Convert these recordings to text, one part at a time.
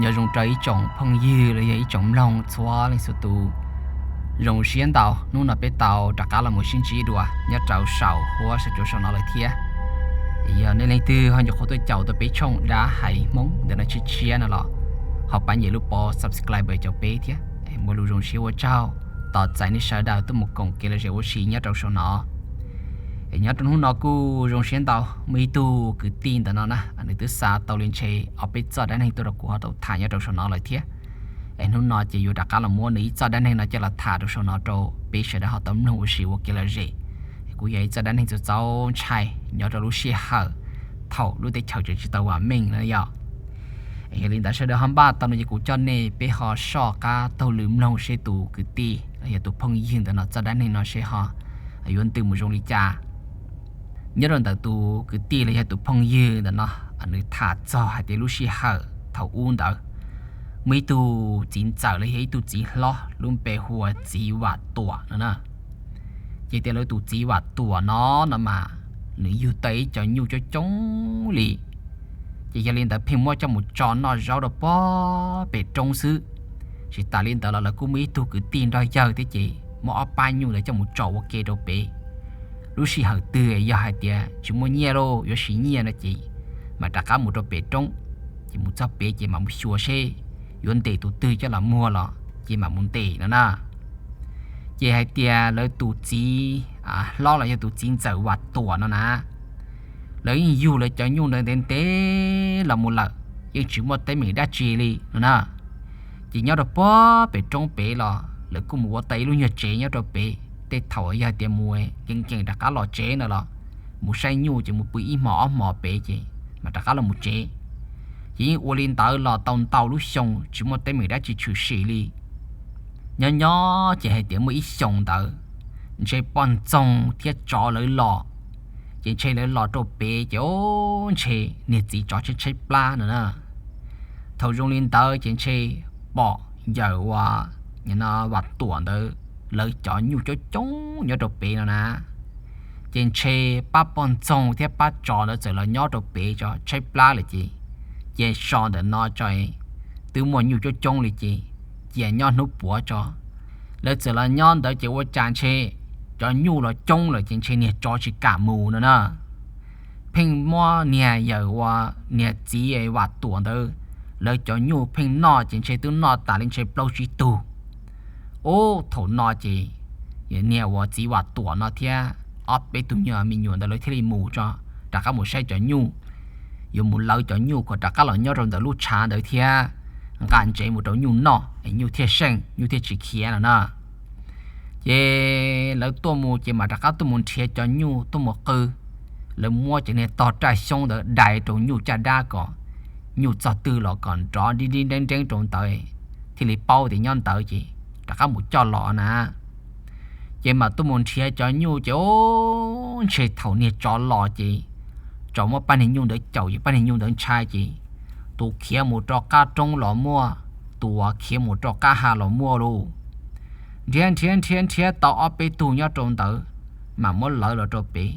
Nyob zoo rau ib tsoom phooj ywg los yog ib tsoom mloog txhua leej txhua tus. Zoo siab ntau hnub no peb tau rov qab los mus sib ntsib dua nyob rau saum huab saum cua saum no lawm thiab. Yog nej leej twg ho nyuam qhuav tuaj caum tau peb tshooj dab hais Hmoob ntawm no tshiab tshiab no los ho pab nyem lub pob subscribe rau peb thiab. Muaj lus zoo siab ua tsaug, tos txais nej sawv daws tuaj mus koom kev lom zem ua si nyob rau saum no. Nyob rau hnub no kuj zoo siab ntau, muaj ib tug kwv tij ntawm no na, nws twb xa tau li ntshe ob peb txoj dab neeg tuaj rau kuv ho tau tham nyob rau saum no lawm thiab. Es hnub no ces yuav rov qab los muab nws ib txoj dab neeg no coj los tham rau saum no rau peb sawv daws ho tau mloog ua si ua kev lom zem. Kuj yog ib txoj dab neeg txaus txaus ntshai nyob rau lub sij hawm thaum lub teb chaws tseem tsis tau vam meej no yog. Yog li ntawd sawv daws ho npaj tau no ces kuv coj nej peb ho soj qab taug lw mloog seb tus kwv tij los yog tus phooj ywg ntawm no txoj dab neeg no seb ho yuav ntws mus zoo li cas. Nyob rau ntawm tus kwv tij los yog tus phooj ywg ntawm no, nws tham txog hais tias lub sij hawm thaum ub ntawd muaj ib tug txiv ntxawm los yog ib tug txiv hlob lub npe hu ua txiv Vam Tuam no na. Ces tias lawv tus txiv Vam Tuam no no mas nws yug tau ib co nyuj coob coob li. Ces yog li ntawd pheej muab coj mus tso noj zaub rau puag pem roob xwb. Tsis tas li ntawd los lawv kuj muaj ib tug kwv tij nrog yawg thiab ces muab ob pab nyuj ntawd coj mus tso ua ke rau pem. Lub sij hawm twg yog hais tias tsis muaj nyiaj lauj, yuav siv nyiaj no ces mam rov qab mus rau pem roob, ces mus txog pem ces mam mus xyuas seb yuav ntes tus twg coj los muag los ces mam mus ntes no na. Ces hais tias lawv tus txiv hlob los yog tus txiv ntxawm Vam Tuam no na, lawv yeej yug lawv cov nyuj ntawd ntev ntev los mus lawm, yeej tsis muaj teeb meem dab tsi li no na. Ces nyob rau puag pem roob pem los lawv kuj mus ua tau ib lub nyuag tsev nyob rau pem. Tej thaum yog tias mus nkees nkees rov qab los tsev ntawd los mus saib nyuj ces mus pw ib hmos ob hmos pem ces mam rov qab los mus tsev. Ces yeej ua li ntawd los tau ntau lub xyoo tsis muaj teeb meem dab tsi tshwm sim li. Nyob nyob ces hais tias muaj ib xyoos ntawd ntshe poj ntxoog thiab tsov lawv los, ces ntshe lawv los rau pem ces ntshe niag txiv tsov tshaib tshaib plab no na. Thaum zoo li ntawd ces ntshe pom yawm uas Vam Tuam ntawd lawv cov nyuj coob coob nyob rau pem no na. Ces ntshe pab poj ntxoog thiab pab tsov ntawd txawm los nyob rau pem tso tshaib plab lawm ces, ces so ntawm no tso, twb muaj nyuj coob coob li ces cia nyob hnub puav tso. Lawv txawm los nyob ntawd ces ua cas ntshe cov nyuj los coob lawm ces ntshe niag tsov tsis kam mus no na. Pheej muab niag yawm uas niag txiv Vam Tuam ntawd lawv cov nyuj pheej noj ces ntshe twb noj tas li ntshe plaub tsib tug. Ub, thaum no ces niag uas txiv Vam Tuam no thiab ob peb tug nyuag me nyuam ntawd lawv thiaj li mus tso, rov qab mus saib cov nyuj, yuav mus lawv cov nyuj kom rov qab los nyob rau ntawm lub tshav ntawd thiab nqa ntsev mus rau nyuj noj es nyuj thiaj seej, nyuj thiaj tsis khiav no na. Ces lawv tuaj mus ces mam rov qab tuaj mus nrhiav cov nyuj tuaj mus qw. Lawv muab cov niag tog raj xyoob ntawd dai rau nyuj caj dab kom nyuj txog twg los kom nrov nrib nrib nreeb nreeb rau ntawd, thiaj li paub tias nyob ntawd ces rov qab mus coj los na. Ces mam tuaj mus nrhiav cov nyuj ces ub, ntshe thaum niag tsov los ces tsov muab pab niag nyuj ntawd caum ces pab niag nyuj ntawd ntshai ces tus khiav mus rau qab roob los muaj, tus khiav mus rau qab ha los muaj lauj. Nrhiav nrhiav nrhiav nrhiav tau ob peb tug nyob rau ntawd, mam muab lawv los rau pem.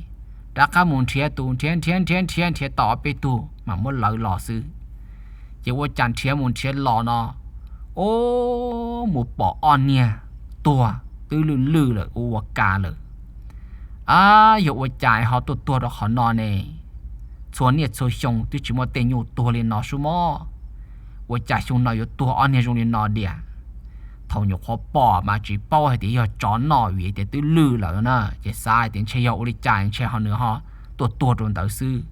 Rov qab mus nrhiav tus, nrhiav nrhiav nrhiav nrhiav nrhiav tau ob peb tug mam muab lawv los xwb. Ces ua cas nrhiav mus nrhiav los no, ub, mus pom ob niag tuag twb lwj lwj lawm ua ua cas lawm. Ab, yog ua cas ho tuaj tuag rau qhov no ne? Txhua niaj txhua xyoo twb tsis muaj tej nyuj tuag li no sub mob, ua cas xyoo no yuav tuag ob niag zoo li no diam? Thaum nyuam qhuav pom mas tsis paub hais tias yog tsov noj vim tias twb lwj lawm na, ces xav hais tias ntshe yog ua li cas ntshe ho nws ho tuaj tuag rau ntawd xwb.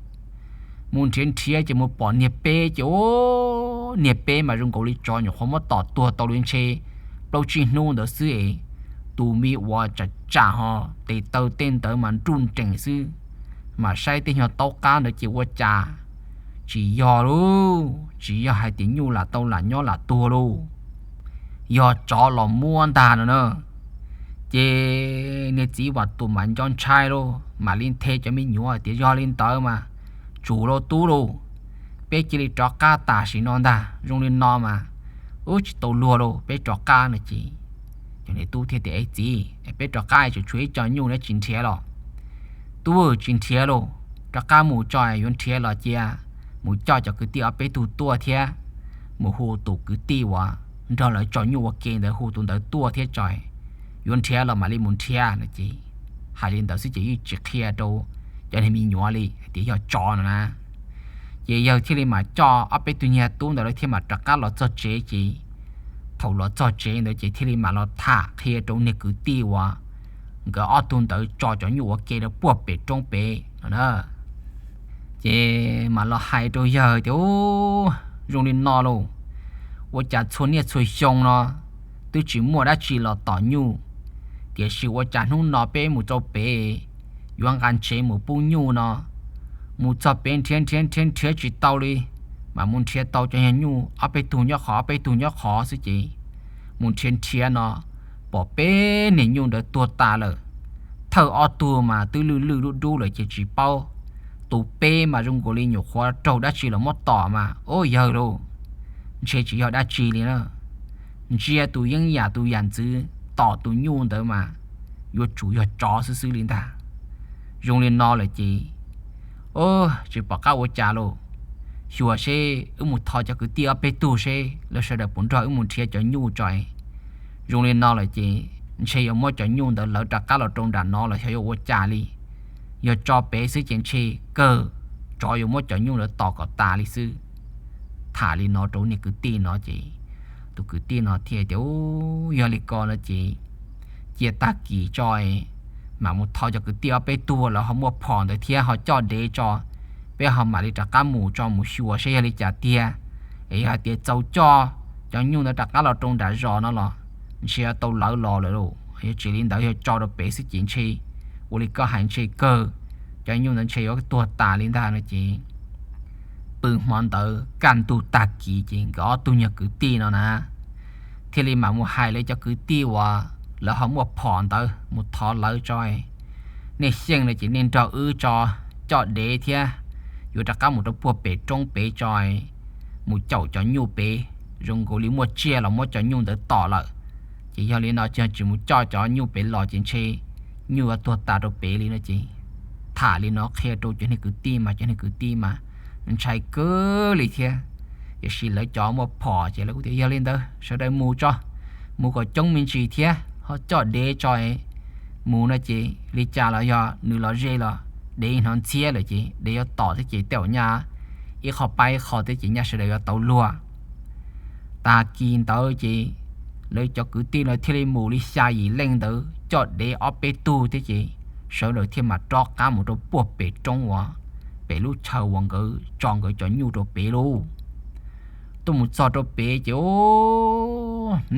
Mus nrhiav nrhiav ces mus pom niag peb ces ub, niag peb mas zoo nkaus li tsov nyuam qhuav muab tom tuag tau li ntshe plaub tsib hnub ntawd xwb es, tus me uas tsam tsam ho tes taw tej ntawd mas nruj nreem xwb. Mas saib tej nyuag taub qab ntawd ces ua cas tsis yog lauj, tsis yog hais tias nyuj lam tau lam nyob lam tuag lauj, yog tsov los muab ntag no na. Ces niag txiv Vam Tuam mas nco ntshai lauj, mam li nthe cov me nyuam tias yog li ntawd mas tsum lauj tub lauj, peb cia li rov qab tam sim no ntag, zoo li no mas ub tsis tau luag lauj, peb rov qab no ces. Cov niag tub thiaj tias, Es txiv, peb rov qab tseem tshuav ib co nyuj na, tsis nrhiav los? Tub, tsis nrhiav lauj, rov qab mus tso, yuav nrhiav los cia mus coj cov kwv tij ob peb tug tuaj thiab, mus hu tus kwv tij uas nrog lawv tso nyuj ua ke ntawd, hu tus ntawd tuaj thiab tso, yuav nrhiav los mam li mus nrhiav no ces hais li ntawd xwb ces yeej tsis qhia rau cov niag me nyuam li hais tias yog tsov no na. Ces yawg thiaj li mam coj ob peb tug nyuag tub ntawd lawv thiaj mam rov qab los txog tsev ces thaum los txog tsev ntawd ces thiaj li mam los tham qhia rau niag kwv tij uas nkawd ob tug ntawd tso cov nyuj ua ke rau puag pem roob pem no na. Ces mam los hais rau yawg tias, Ub, zoo li no lauj, ua cas txhua niaj txhua xyoo no twb tsis muaj dab tsi los tom nyuj, tiam sis ua cas hnub no peb mus rau pem yuav nqa ntsev mus pub nyuj no, mus txog pem nrhiav nrhiav nrhiav nrhiav tsis tau li, mas mus nrhiav tau cov nyuj ob peb tug nyob qhov ob peb tug nyob qhov xwb ces mus nrhiav nrhiav no pom peb niag nyuj ntawd tuag tas lawm. Thawj ob tug mas twb lwj lwj dub dub lawm ces tsis paub, tus peb mas zoo nkaus li nyuam qhuav raug dab tsi los muab tom mas, ub yawg lauj, ntshe tsis yog dab tsi li na. Ntsia tus yeeb yam tus yam ntxwv tom tus nyuj ntawd mas yuav tsum yog tsov xwb xwb li ntag. Zoo li no lawm ces, ub, tsis pom qab ua cas lauj, xyuas seb wb mus thov cov kwv tij ob peb tug seb lawv sawv daws puas nrog wb mus nrhiav cov nyuj tso. Zoo li no lawm ces ntshe yuav muab cov nyuj ntawd lawv rov qab los rau nram no los xyov yuav ua cas li. Yog tso pem xwb ces ntshe kawg tsov yuav muab cov nyuj ntawd tom kom tas li xwb. Tham li no rau niag kwv tij no ces tus kwv tij no thiaj tias, Ub, yog li ko no ces cia tag kis tso, mam mus thov cov kwv tij ob peb tug lawv ho muaj phom ntawd thiab ho coj dev tso, peb ho mam li rov qab mus tso, mus xyuas seb yog li cas tiag. Es yog hais tias txaus coj cov nyuj ntawd rov qab los rau nram zos no los ntshe yuav tau lawv los lawm lauj. Yog tsis li ntawd yog tso rau pem xwb ces ntshe ua li koj hais ntshe kawg cov nyuj ntawd ntshe yuav tuag tas li ntag no ces pw hmo ntawd kaj ntug tag kis ces nkawd ob tug nyuag kwv tij no na thiaj li mam mus hais lawv cov kwv tij uas lawv ho muaj phom ntawd mus thov lawv tso, Nej xyeej no ces nej nrog wb tso, coj dev thiab yuav rov qab mus rau puag pem roob pem tso, mus caum cov nyuj pem, zoo nkaus li muaj tsiaj los muab cov nyuj ntawd tom lawm. Ces yog li no tsis mus coj cov nyuj pem los ces ntshe nyuj yuav tuag tas rau pem li no ces tham li no qhia rau cov niag kwv tij mas cov niag kwv tij mas ntshai kawg li thiab. Tiam sis lawv cov muaj phom ces lawv kuj tias yog li ntawd sawv daws mus tso, mus kom coob me ntsis thiab ho coj dev tso mus no ces li cas los yog nws los ze los dev hnov ntxhiab lawm ces dev yuav tom thiab ces tej zaum nyaj ib qho pab ib qho thiab ces nyaj sawv daws yuav tau luag. Tag kis ntawd ces lawv cov kwv tij no thiaj li mus li xya yim leej ntawd coj dev ob peb tug thiab ces sawv daws thiaj mam rov qab mus rau puag pem roob uas pem lub chaw uas nkawd tso nkawd cov nyuj rau pem lauj. Tuaj mus txog rau pem ces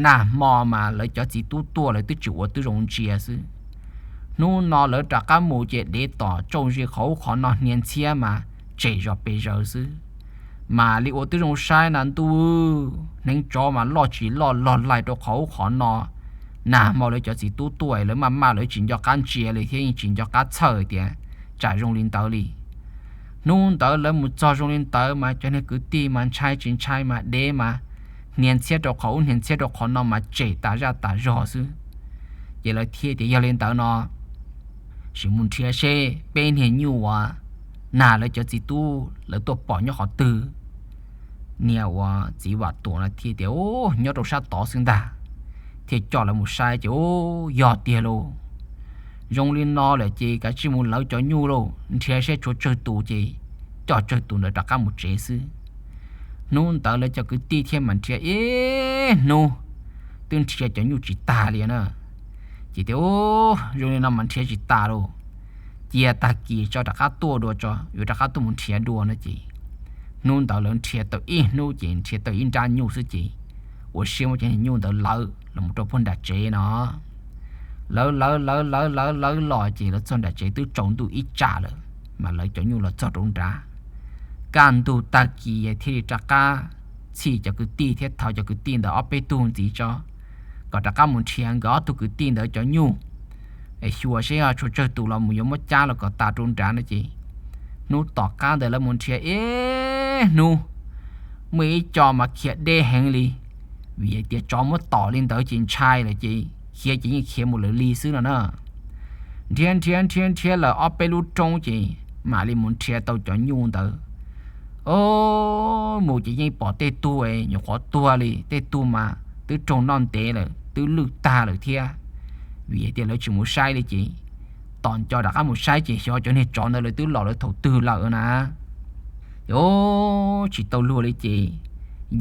nag hmo mas lawv cov txiv tub tuaj lawv twb tsis ua tib zoo ntsia xwb. Hnub no lawv rov qab mus ces dev tom tsaug zis qhov ub qhov no hnia ntxhiab mas tsem zos pes zaws xwb. Mam li ua tib zoo saib na ntuj, hneev tsov mas loj tsis loj log laig rau qhov ub qhov no. Nag hmo lawv cov txiv tub tuaj lawv maj maj lawv tsis nco qab ntsia li thiab yeej tsis nco qab txhawj tias tsam zoo li ntawd li. Hnub ntawd lawv mus txog zoo li ntawd mas cov niag kwv tij mas ntshai tsis ntshai mas dev mas hnia ntxhiab rau qhov ub hnia ntxhiab rau qhov no mas tsem tas zaj tas zog xwb. Ces lawv thiaj tias yog li ntawd no sim mus nrhiav seb peb niag nyuj uas nag lawv cov txiv tub lawv tuaj pom nyob qhov twg. Niag uas txiv Vam Tuam no thiaj tias nyob rau sab tod xwb ntag, thiaj coj lawv mus saib ces yog tiag lauj. Zoo li no lawm ces kav tsij mus lawv cov nyuj lauj, nrhiav seb tshuav tsawg tus ces coj tsawg tus ntawd rov qab mus tsev xwb. Hnub ntawd lawv cov kwv tij thiaj mam nrhiav ib hnub twb nrhiav cov nyuj tsis tag li na. Ces tias zoo li no mas nrhiav tsis tas lauj, cia tag kis tso rov qab tuaj dua tso yuav rov qab tuaj mus nrhiav dua no ces hnub ntawd lawv nrhiav tau ib hnub ces nrhiav tau ib nrab nyuj xwb ces ua siab muab cov nyuj ntawd lawv los rau puag nram tsev no. Lawv lawv lawv lawv lawv lawv los ces lawv txog nram tsev twb tsaus ntuj ib tsam lawm, mas lawv cov nyuj los txog rau nrad. Kaj ntug tag kis thiaj li rov qab txhij cov kwv tij thiab thov cov kwv tij ntawd ob peb tug ntxiv tso, kom rov qab mus nrhiav nkawd ob tug kwv tij ntawd cov nyuj, xyuas seb tshuav tsawg tus los mus yuav muab cab los kom tas rau nrad no ces hnub tom qab ntawd lawv mus nrhiav ib hnub, muaj ib co mas khiav deb heev li, vim hais tias tsov muab tom li ntawd ces ntshai lawm ces khiav ces yeej khiav mus lawm li xwb no na. Nrhiav nrhiav nrhiav nrhiav lawm ob peb lub roob ces mam li mus nrhiav tau cov nyuj ntawd. Ob, mus ces yeej pom tej tug nyuam qhuav tuag li, tej tug mas twb raug noj ntev lawm, twb lwj tag lawm thiab. Vim hais tias lawv tsis mus saib li ces tos nco rov qab mus saib ces xyov cov niag tsov ntawd lawv twb los lawv thaum twg lawm na. Ob, tsis tau luag li ces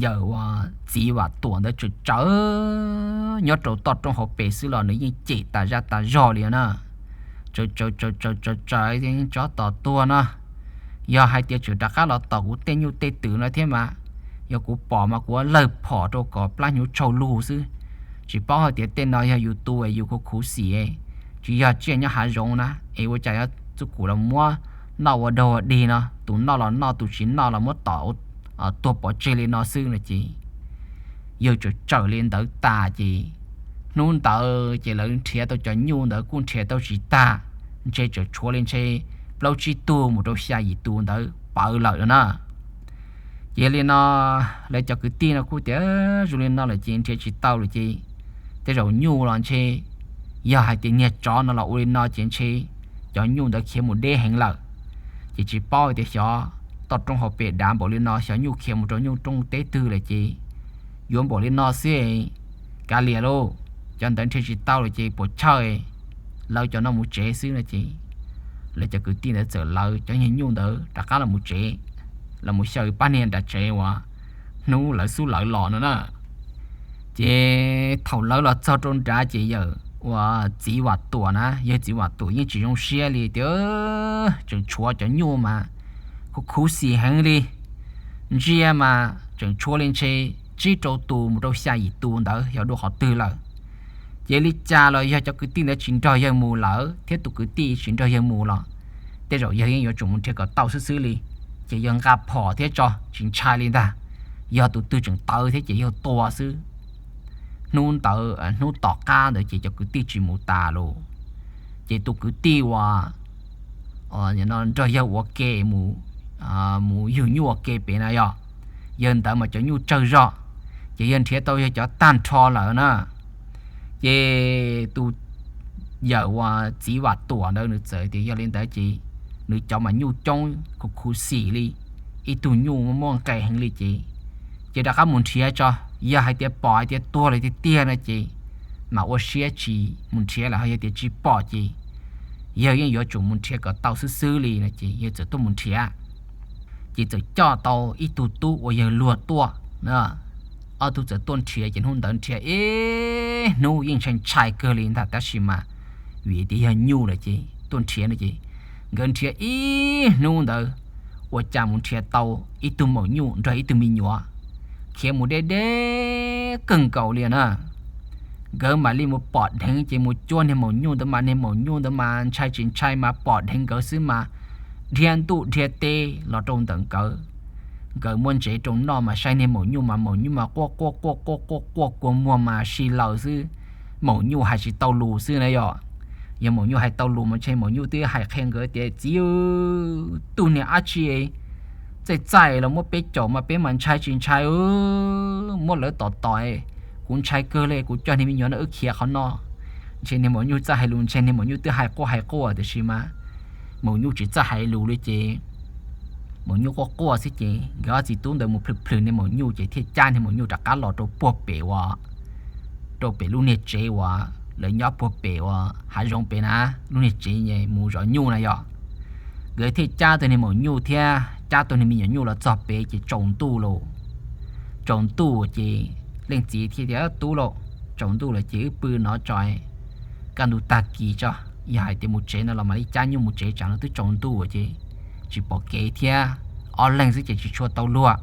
yawm uas txiv Vam Tuam ntawd tsaws tsaws nyob rau toj roob hauv pes xwb los nws yeej cem tas zaj tas zog li na. Tsaws tsaws tsaws tsaws tsaws tsaws, tsov tom tuag no, yog hais tias tseem rov qab los tom kuv tej nyuj tej twm no thiab mas, yog kuv pom mas kuv ua lawg phom rau kom plab hnyuv tsaug lug xwb. Tsis paub hais tias tej no yog yus tu yus khuv khuv xim, tsis yog tsiaj nyob hav zoov na es ua cas yuav txuj kum los muab noj ua dog ua dig no, tus noj los noj, tus tsis noj los muab tom tuag pov tseg li no xwb no ces yawg tsaws tsaws li ntawd tas ces hnub ntawd ces lawv nrhiav tau cov nyuj ntawd kuj nrhiav tau tsis tag, ntshe tseem tshuav li ntshe plaub tsib tug mus rau xya yim tus ntawd pawv lawm no na. Ces yog li no lawv cov kwv tij no kuj tias zoo li no lawm ces nrhiav tsis tau lawm ces tej zaum nyuj los ntshe, yog hais tias niag tsov no los ua li no ces ntshe cov nyuj ntawd khiav mus deb heev lawm. Ces tsis paub tias xyov toj roob hauv pes dav npaum li no xyov nyuj khiav mus rau nyuj roob teb twg lawm ces yuav npaum li no xwb, kav liam lauj, cov ntawd nrhiav tsis tau lawm ces puas chawj, lawv cov no mus tsev xwb no ces lawv cov kwv tij ntawd txawm lawv cov niag nyuj ntawd rov qab los mus tsev, los mus xyaw pab niag nram tsev uas hnub lawv xub lawv los no na. Ces thaum lawv los txog rau nrad ces yawm uas txiv Vam Tuam na, yawg txiv Vam Tuam yeej tsis zoo siab li tias tseem tshuav cov nyuj mas khuv khuv xim heev li, ntsia mas tseem tshuav li ntshe tsib rau tus mus rau xya yim tus ntawd yog dua qhov twg lawm. Ces li cas los yog cov kwv tij ntawd tsis nrog yawg mus lawm thiab tus kwv tij tsis nrog yawg mus los tej zaum yawg yeej yuav tsum mus nrhiav kom tau xwb xwb li. Ces yawg nqa phom thiab tso tsis ntshai li ntag, yog tus twg tseem tawv thiab ces yawg tua xwb. Hnub ntawd hnub tom qab ntawd ces cov kwv tij tsis mus tas lawm. Ces tus kwv tij uas nrog yawg ua ke mus, mus yug nyuj ua ke pem na yog, yawg ntawd mas cov nyuj tsawg zog, ces yawg nrhiav tau yawg cov tag nrho lawm na. Ces tus yawm uas txiv Vam Tuam ntawd nws txawm tias yog li ntawd ces nws cov mas nyuj coob khuv khuv xim li, ib tug nyuj muaj nqe heev li ces, ces rov qab mus nrhiav tso, yog hais tias pom hais tias tuag lawm tiag tiag no ces mas ua siab tsis mus nrhiav lawm, ho yog tias tsis pom ces yawg yeej yuav tsum mus nrhiav kom tau xwb xwb li no ces yawg txawm tuaj mus nrhiav. Ces txawm coj tau ib tug tub uas yawg luag tuaj, ob tug txawm tuaj nrhiav ces hnub ntawd nrhiav ib hnub yeej ntshai ntshai kawg li ntag tab sis mas vim tias yog nyuj lawm ces tuaj nrhiav no ces nkawd nrhiav ib hnub ntawd ua cas mus nrhiav tau ib tug maum nyuj nrog ib tug me nyuam khiav mus deb deb kawg nkaus li na. Nkawd mam li mus pom dheev ces mus cuab niag maum nyuj ntawd mas niag maum nyuj ntawd mas ntshai tsis ntshai mas pom dheev nkawd xwb mas dhia ntuj dhia teb los rau ntawm nkawd. Nkawd muab ntsev rau noj mas saib niag maum nyuj mas maum nyuj mas quaj quaj quaj quaj quaj quaj kua muag mas si laws xwb. Maum nyuj hais tsis tau lus xwb na yog. Yog maum nyuj hais tau lus mas ntshe maum nyuj twb hais qhia nkawd tias txiv, tus niag dab tsi txaij txaij los muab peb caum mas peb mas ntshai tsis ntshai, muab lawv tom tom, kuv ntshai kawg li, kuv coj niag me nyuam no wb khiav qhov no. Ntshe niag maum nyuj txawj hais lus, ntshe niag maum nyuj twb hais quaj hais quaj tiam sis mas maum nyuj tsis txawj hais lus li ces maum nyuj quaj quaj xwb ces nkawd ob txiv tub ntawd mus plhws plhws niag maum nyuj ces thiaj cab niag maum nyuj rov qab los rau puag pem uas, rau pem lub niag tsev uas lawv nyob puag pem uas hav zoov pem na, lub niag tsev mus zov nyuj na yog. Nkawd thiaj cab tau niag maum nyuj thiab cab tau niag me nyuam nyuj los txog pem ces tsaus ntuj lawm. Tsaus ntuj ces leej txiv thiaj tias tub lauj, tsaus ntuj lawm ces wb pw no tso, kaj ntug tag kis tso, yog hais tias mus tsev no los mam li cab nyuj mus tsev, tsam no twb tsaus ntuj ces tsis pom kev thiab, ob leeg xwb ces tsis tshua tau luag,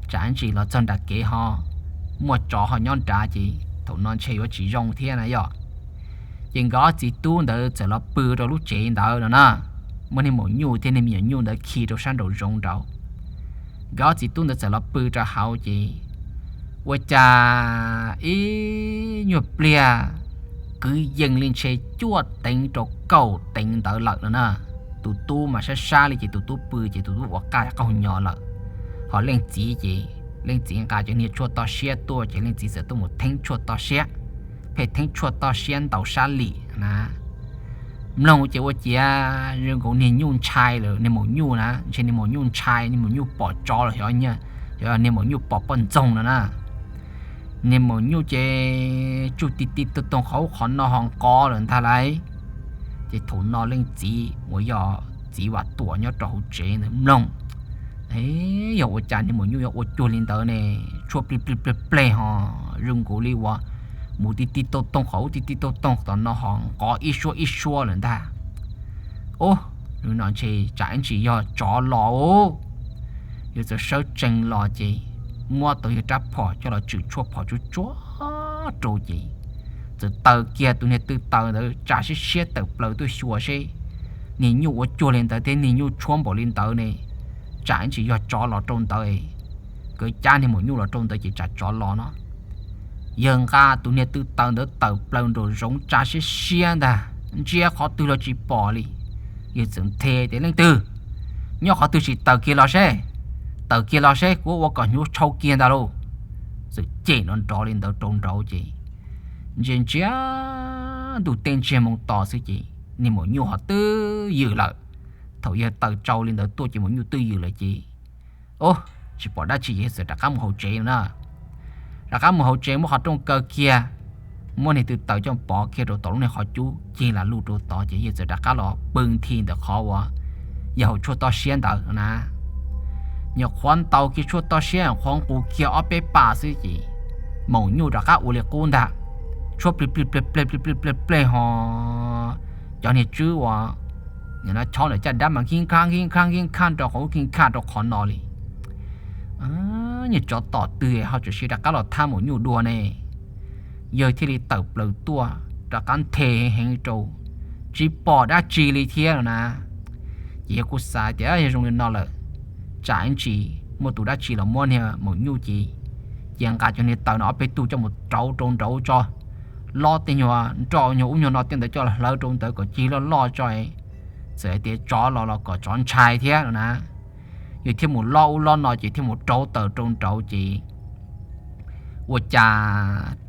tsam ntsis los txog nram kev ho muaj tsov ho nyob nrad ces thaum no ntshe yuav tsis zoo thiab na yog. Ces nkawd ob txiv tub ntawd txawm los pw rau lub tsev ntawd no na, muab niag maum nyuj thiab niag me nyuam nyuj ntawd khi rau sab nraum zoov nraud. Nkawd ob txiv tub ntawd txawm los pw rau hauv ces ua cas ib nyuag pliag kwv yees li ntshe cuaj teev rau kaum teev ntawd lawm no na. Tus tub mas sab sab li ces tus tub pw ces tus tub ua qaj qaug nyo lawm. Ho leej txiv ces leej txiv nqa cov niag tshuaj toj siab tuaj ces leej txiv txawm tuaj mus theeb tshuaj toj siab, pheej theeb tshuaj toj siab ntaus sab lim na. Mloog ces ua ciav zoo nkaus niag nyuj ntshai lawm, niag maum nyuj na, ntshe niag maum nyuj ntshai, niag maum nyuj pom tsov los xyov, niag maum nyuj pom poj ntxoog no na. Niag maum nyuj ces tsuj ti ti toog toog qhov ub qhov no ho nqov lawm ntag lauj. Ces thaum no leej txiv uas yog txiv Vam Tuam nyob rau hauv tsev ntawd mloog, yog ua cas niag maum nyuj yuav ua cuag li ntawd ne? Tshuab plig plig pleg pleg ho zoo nkaus li uas mus ti ti toog toog qhov ub ti ti toog toog tom no ho nqov ib suab ib suab lawm ntag. Ub, no ntshe tsam ib ntsis yog tsov los. Yawg txawm sawv tsees los ces muab tau yawg rab phom coj los tswm tshuaj phom tsuag tsuag rau ces txawm taws kiag tus niag tw taws ntawd tsa siab siab tawm plaws tuaj xyuas seb niag nyuj ua cuag li ntawd thiab niag nyuj tshuab npaum li ntawd ne, tsam ib ntsis yog tsov los rau ntawd, kawg cab niag maum nyuj los rau ntawd ces tsam tsov los no. Yawg nqa tus niag tw taws ntawd tawm plaws nraum zoov tsa siab siab ntag, ntsia qhov twg los tsis pom li. Yawg txawm nthe tias, Leej twg nyob qhov twg tsis tawm kiag los seb, tawm kiag los seb kuv ua kom hnyuv tshau kiag ntag lauj. Txawm cem nrov nrov li ntawd rau nraud ces ntsia ntsia ntuj teb ntsiag moo to xwb ces niag maum nyuj ho twb ywm lawm. Thaum yawg taws tsau li ntawd tuaj ces maum nyuj twb ywm lawm ces, ub, tsis pom dab tsi ces yawg txawm rov qab mus hauv tsev no na. Rov qab mus hauv tsev muab qhov rooj kaw kiag, muab niag tw taws coj pov kiag rau tom lub niag qhov cub cig lam lug rau tod ces yawg txawm rov qab los pw nthi ntawm qhov uas yog hauv tshuaj toj siab ntawd no na. Nyuam qhuav ntaus kiag tshuaj toj siab, nyuam qhuav nqus kiag ob peb pas xwb ces maum nyuj rov qab ua li qub ntag. Tshuab plig plig pleg pleg plig plig pleg pleg ho cov niag tswb uas chob ntawm caj dab mas khib khab khib khab khib khab rau qhov ub khib khab rau qhov no li. Niag tsov tom twg ho tseem siv rov qab los thab maum nyuj dua ne? Yawg thiaj li tawm plaws tuaj rov qab nthe heev rau, tsis pom dab tsi li thiab no na. Ces yawg kuj xav tias yog zoo li no lawm, tsam ib ntsis muaj tus dab tsi los muab niag maum nyuj ces, ces nqa cov niag taws no ob peb tug coj mus rauv rau nraud tso, lob tej nyuag nroj nyuag ub nyuag no tej ntawd coj los hlawv rau ntawd kom cig loj loj tso, txawm hais tias tsov los los kom tsov ntshai thiab no na. Yawg thiaj mus lob ub lob no ces thiaj mus rauv taws rau nraud ces ua cas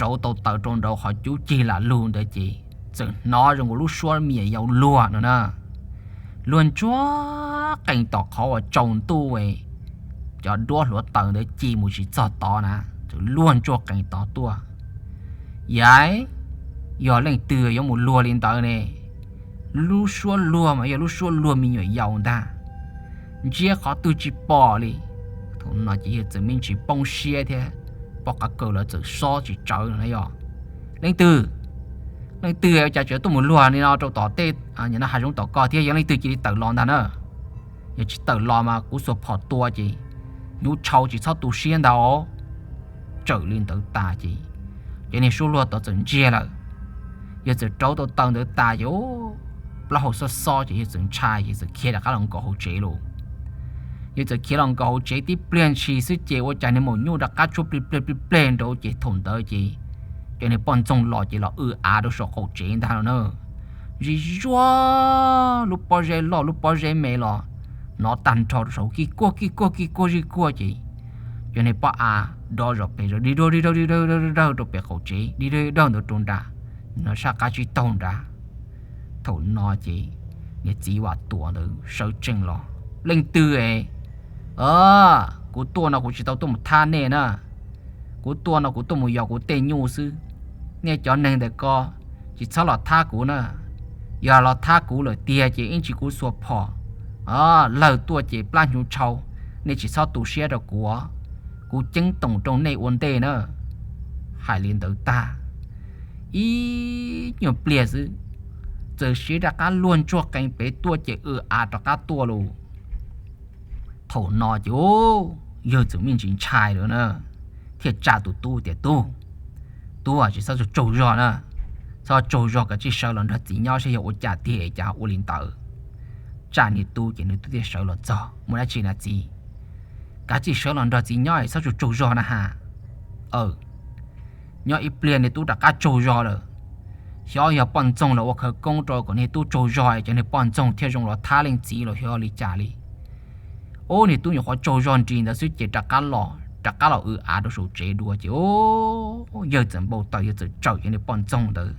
rauv tau taws rau nraud qhov cub cig lam lug ntawd ces txawm hnov zoo nkaus lub suab me nyuam yaus luag no na. Luag ntsuag qees tom qhov uas tsaus ntuj, cov duab hluav taws ntawd ci mus tsis txog tod na, txawm luag ntsuag qees tod tuaj. Yam, yog leej twg yuav mus luag li ntawd ne? Lub suab luag mas yog lub suab luag me nyuam yaus ntag, ntsia qhov twg tsis pom li. Thaum no ces yawg txawm me ntsis poob siab thiab, poj qav kaws los txawm xob tsis tsawv no na yog. Leej twg, leej twg ua cas tseem tuaj mus luag li no rau tom tej hav zoov tom ko thiab, yog leej twg cia li tawm los ntag na. Yog tsis tawm los mas kuv xuas phom tua ces hnyuv tshau tsis txhob tu siab ntag. Txawm li ntawd tas ces cov niag suab luag tod txawm ntsiag lawm. Yawg txawm rauv tau taws ntawd tas ces plaub hau xob xob ces yawg txawm ntshai ces txawm khiav rov qab los nkaum hauv tsev lauj. Yawg txawm khiav los nkaum hauv tsev tib pliag ntshis xwb ces ua cas niag maum nyuj rov qab tshuab plig pleg plig pleg nraud ces thaum ntawd ces cov niag poj ntxoog los ces los w av rau saum qaum tsev ntag no na. Zis zuag lub pob zeb loj lub pob zeb me los hnov tag nrho rau saum kij kuaj kij kuaj kij kuaj zij kuaj ces cov niag pob av dov zom pes zom dig dawg dig dawg dig dawg dig dawg rau pem qaum tsev dig dawg dig dawg ntawd rau nram, no sab qab tsib taug nrad. Thaum no ces niag txiv Vam Tuam ntawd sawv tsees los, Leej twg es? Kuv tuaj no kuv tsis tau tuaj mus thab nej na. Kuv tuaj no kuv tuaj mus yos kuv tej nyuj xwb. Nej cov neeg ntawm ko tsis txhob los thab kuv na. Yog los thab kuv lawm tiag ces ib ntsis kuv xuas phom lawg tuaj ces plab hnyuv tshau, nej tsis txhob tu siab rau kuv. Kuv ceeb toom rau nej ua ntej na. Hais li ntawd tag, ib nyuag pliag xwb, txawm siv rov qab luag ntsuag qees pem tuaj ces w av rov qab tuaj lauj. Thaum no ces yawg txawm me ntsis ntshai lawm na, thiaj tsa tus tub tias, Tub, tub tsis txhob tsaug zog na, txhob tsaug zog, kav tsij sawv los nrog txiv nyob saib yog ua cas tiag cas ua li ntawd. Tsa niag tub ces nws twb thiaj sawv los txog. Muaj dab tsi na txiv? Kav tsij sawv los nrog txiv nyob es txhob tsaug tsaug zog na has. Nyob ib pliag niag tub rov qab tsaug zog lawm. Xyov yog poj ntxoog los ua khawv koob rau kom niag tub tsaug zog es cov niag poj ntxoog thiaj zoo los thab leej txiv los xyov li cas li. Ub, niag tub nyuam qhuav tsaug zog nris ntawd xwb ces rov qab los, rov qab los w av rau saum tsev dua ces yawg txawm npau taws, yawg txawm tsawm cov niag poj ntxoog ntawd,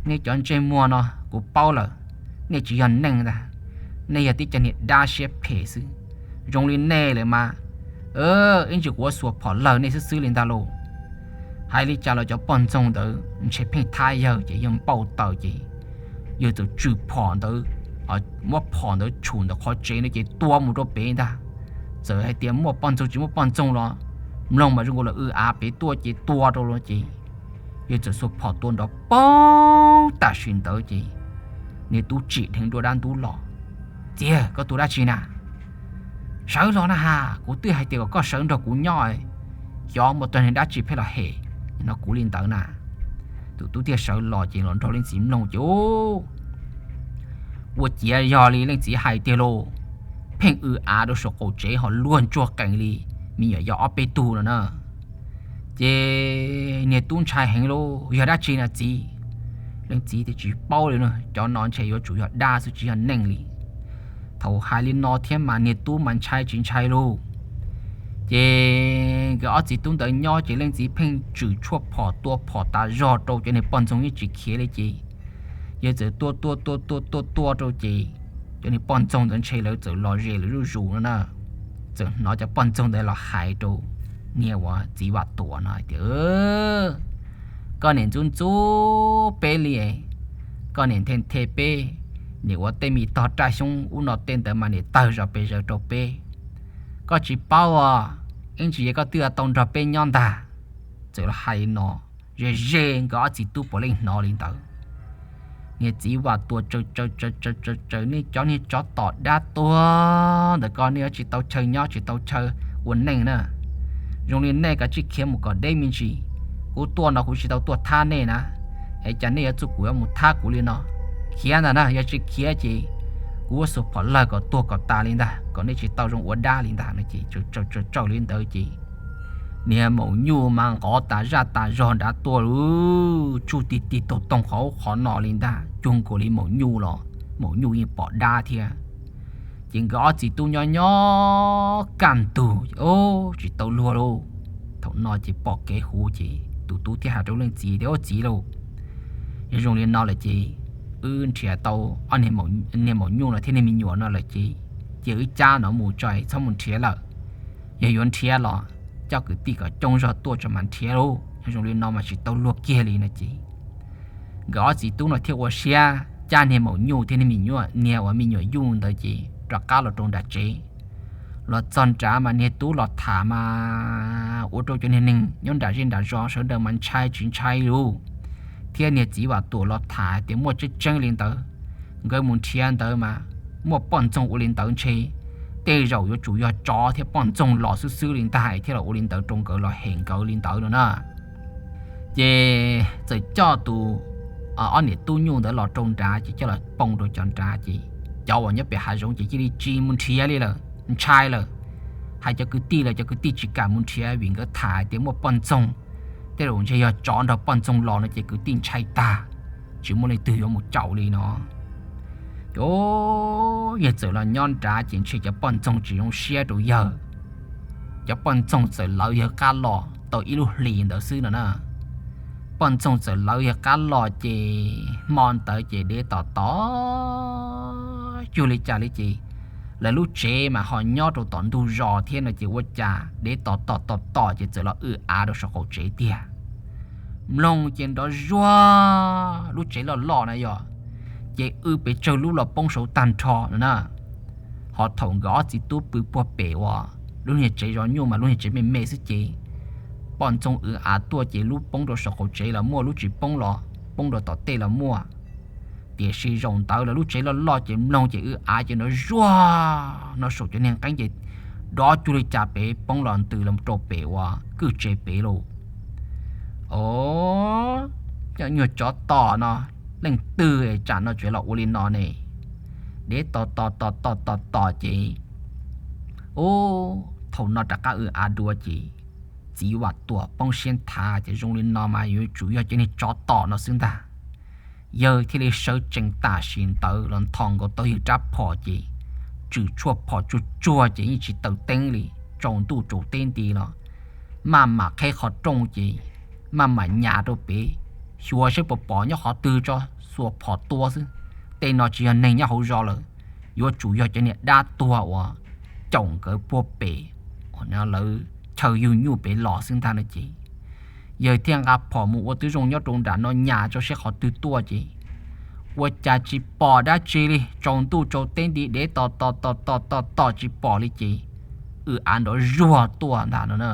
Nej cov ntsej muag no kuv paub lawm, nej tsis yog neeg ntag, nej yog tib cov niag dab siab phem xwb. Zoo li nej lawm mas, ib ntsis kuv yuav xuas phom lawg nej xwb xwb li ntag lauj. Hais li cas los cov poj ntxoog ntawd ntshe pheej thab yawg ces yawg npau taws ces yawg txawm tswm phom ntawd, muab phom ntawd tshum ntawm qhov tsev no ces tua mus rau pem ntag. Txawm hais tias muaj poj ntxoog tsis muaj poj ntxoog los mloog mas zoo nkaus li w av pem tuaj ces tua rau los ces yawg txawm xuas phom tua nrov poob tam sim ntawd ces niag tub tsim dheev dua dab ntub los. Txiv, koj tua dab tsi na? Sawv los na has, kuv twb hais tias kom koj sawv nrog kuv nyob, xyov muaj tug niag dab tsi pheej los hem no kuv li ntawd na. Tus tub thiaj sawv los ces los nrog leej txiv mloog ces ua ciav yog li leej txiv hais tiag lauj, pheej w av rau saum qaum tsev ho luag ntsuag qees li me nyuam yaus ob peb tug no na. Ces niag tub ntshai heev lauj, yog dab tsi na txiv? Leej txiv tias tsis paub li no, cov no ntshe yuav tsum yog dab xwb tsis yog neeg li. Thaum hais li no thiab mas niag tub mas ntshai tsis ntshai lauj. Ces nkawd ob txiv tub ntawd nyob ces leej txiv pheej tswm tshuaj phom tua phom tas zog rau cov niag poj ntxoog yeej tsis khiav li ces yawg txawm tua tua tua tua tua tua rau ces cov niag poj ntxoog ntawd ntshe lawv txawm los ze lawv zuj zus no na. Txawm hnov cov poj ntxoog ntawd los hais rau niag uas txiv Vam Tuam no hais tias, koj niam ntxub ntxub peb li, koj niam nthe nthe peb, niam ua tej me tog raj xyoob ub no tej ntawd mas niam tawg zos pes zaws rau peb. Koj tsis paub os, ib ntsis ces koj twb tau nrog peb nyob ntag. Txawm los hais li no, ze ze nkawd ob txiv tub puav leej hnov li ntawd. Niag txiv Vam Tuam, tsaws tsaws tsaws tsaws nej cov niag tsov tom dab tuag ntawm ko, nej yuav tsis tau chaw nyob tsis tau chaw ua neej na. Zoo li nej kav tsij khiav mus kom deb me ntsis. Kuv tuaj no kuv tsis tau tuaj thab nej na, es cas nej yuav txuj kuv yuav mus thab kuv li no? Khiav ntag na, yog tsis khiav ces kuv yuav xuas phom lawg kom tuag kom tas li ntag, kom nej tsis tau zoo ua dab li ntag no ces tsaws tsaws li ntawd ces niag maum nyuj mas nqov tas zaj tas zog nrad tuaj lauj, tsuj tig tig toog toog qhov ub qhov no li ntag, cuag nkaus li maum nyuj los maum nyuj yeej pom dab thiab. Ces nkawd ob txiv tub nyob nyob kaj ntug, tsis tau luag lauj. Thaum no ces pom kev huv ces tus tub thiaj hais rau leej txiv tias, ub txiv lauj, yog zoo li no lawm ces wb nrhiav tau niag maum nyuj no thiab niag me nyuam no lawm ces cia wb cab no mus tso, txhob mus nrhiav lawm. Yog yuav nrhiav los coj kwv tij kom coob zog tuaj tso mas nrhiav lauj, yog zoo li no mas tsis tau luag kiag li no ces nkawd ob txiv tub no thiaj ua siab cab niag maum nyuj thiab niag me nyuam, niag uas me nyuam nyuj ntawd ces rov qab los rau nram tsev. Los txog nrad mas niag tub los tham mas ua rau cov niag neeg nyob nram zej nram zos sawv daws mas ntshai tsis ntshai lauj, thiab niag txiv Vam Tuam los tham tias muaj tseeb tseeb li ntawd. Nkawd mus nrhiav ntawd mas muaj poj ntxoog ua li ntawd ntshe tej zaum yuav tsum yog tsov thiab poj ntxoog los xwb xwb li ntag thiaj los ua li ntawd rau nkawd los hem nkawd li ntawd no na. Ces txawm coj tus ob niam tub nyuj ntawd los rau nrad ces coj los poo rau cov nrad ces cov uas nyob pem hav zoov ces cia li tsis mus nrhiav li lawm, ntshai lawm. Hais cov kwv tij los cov kwv tij tsis kam mus nrhiav vim nkawd tham tias muaj poj ntxoog, tej zaum ntshe yog tsov nrog poj ntxoog los no ces kwv tij ntshai tag, tsis muaj leej twg yuav mus caum li no. Ces yawg txawm los nyob nrad ces ntshe cov poj ntxoog tsis zoo siab rau yawg. Cov poj ntxoog txawm lawv yawg qab los tau ib lub hlis ntawd xwb no na. Poj ntxoog txawm lawv yawg qab los ces hmo ntawd ces dev tom tom cuag li cas li ces lawv lub tsev mas ho nyob rau tom ntug zos thiab no ces ua cas dev tom tom tom tom ces txawm los w av rau saum qaum tsev tiag. Mloog ces nrov zuag, lub tsev loj loj na yog, ces w pes tsawg lub los poob saud tag nrho no na. Ho thaum nkawd ob txiv tub pw puag pem uas lub niag tsev zov nyuj mas lub niag tsev me me xwb ces poj ntxoog w av tuaj ces lub poob rau saum qaum tsev los muaj, lub tsis poob los poob rau tom tej los muaj. Tiam sis zaum ntawd los lub tsev loj loj ces mloog ces w av ces nrov zuag no saum cov niag nqeeb ces nrov cuag li cas pem poob los ntws los rau pem uas kwj tsev pem lauj. Os, cov nyuag tsov tom no, leej twg tsam no tseem los ua li no ne? Dev tom tom tom tom tom tom ces, ub, thaum no rov qab w av dua ces txiv Vam Tuam poob siab nthav ces zoo li no mas yuav tsum yog cov niag tsov tom no xwb ntag. Yawg thiaj li sawv tsees tam sim ntawd los nthos nkaus tau yawg rab phom ces tswm tshuaj phom tsuag tsuag ces yeej tsis taws teeb li, tsaus ntuj tsaus teb nti los maj mam qheb qhov rooj ces maj mam nyas rau pem, xyuas saib puas pom nyob qhov twg tso, xuas phom tua xwb. tej no tsis yog neeg nyob hauv zos lawm, yuav tsum yog cov niag dab tuag uas caum nkawd puag pem, lawv chaw yug nyuj pem los xwb ntag no ces, yawg thiaj nqa phom mus ua tib zoo nyob rau nram no nyas tso seb qhov twg tuaj ces, ua cas tsis pom dab tsi li, tsaus ntuj tsaus teb nti dev tos tos tos tos tos tos tsis pom li ces, wb av nrov zuag tuaj ntag no na.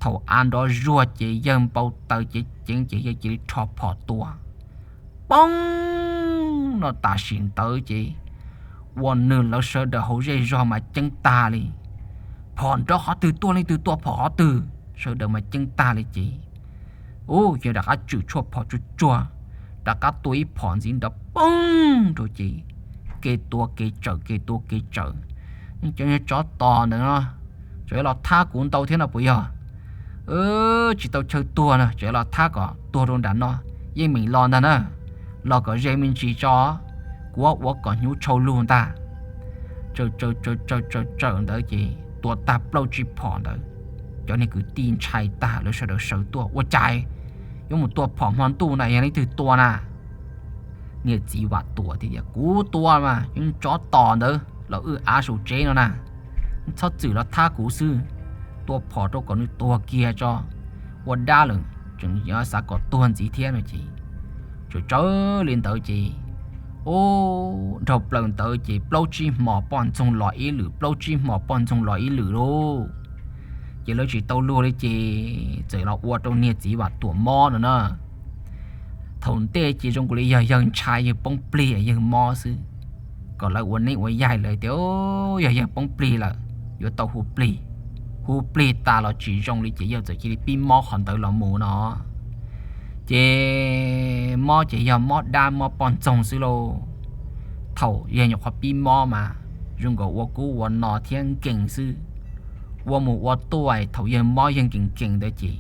Thaum av nrov zuag ces yawg npau taws ceev ceev ces yawg cia li rho phom tua, poob no tam sim ntawd ces, ua nws lawv sawv daws hauv zej zog mas ceeb tag li. Phom nrov qhov twg tuaj, leej twg tua phom qhov twg, sawv daws mas ceeb tag li ces, u, yawg rov qab tswm tshuaj phom tsuag tsuag, rov qab tua ib phom ntxiv nrov poob rau ces, kev tua kev tsawm, kev tua kev tsawm. Cov niag tsov tos ntawd no, tseem los thab kuv ntau thiab no puas yog? Tsis tau chaw tuag no, tseem los thab kom tuag rau nram no, yeej meem los ntag na. Los kom ze me ntsis tso, kuv ua kom hnyuv tshau lug ntag. Tsawm tsawm tsawm tsawm tsawm ntawd ces tua tag plaub tsib phom ntawd, cov niag kwv tij ntshai tag lawv sawv daws sawv tuaj, ua cas yuav mus tua phom hmo ntuj na, yog leej twg tua na? Niag txiv Vam Tuam thiaj tias, kuv tua mas, cov tsov tos ntawd los wb av saum tsev no na, txhob txwm los thab kuv xwb, tua phom rau kom nws tuag kiag tso, ua dab lawm tseem xav kom tuag ntxiv thiab no ces, tsawm tsawm li ntawd ces, u, dhau plaws ntawd ces plaub tsib hmo poj ntxoog los ib lwm, plaub tsib hmo poj ntxoog los ib lwm lauj. Ces lawv tsis tau luag li ces txawm los ua rau niag txiv Vam Tuam mob no na. Thaum ntej ces zoo nkaus li yog yawg ntshai yawg poob plig yawg mob xwb, kom lawv ua neeb ua yaig lawv tias yog yawg poob plig lawm, yuav tau hu plig. Hu plig tas los tsis zoo li ces yawg txawm cia li pib mob qhov ntawd los mus no. Ces mob ces yog mob dab mob poj ntxoog xwb lauj. Thaum yawg nyuam qhuav pib mob mas zoo nkaus ua kub ua no thiab nkees xwb. Ua mus ua tuaj thaum yawg mob yawg nkees nkees ntawd ces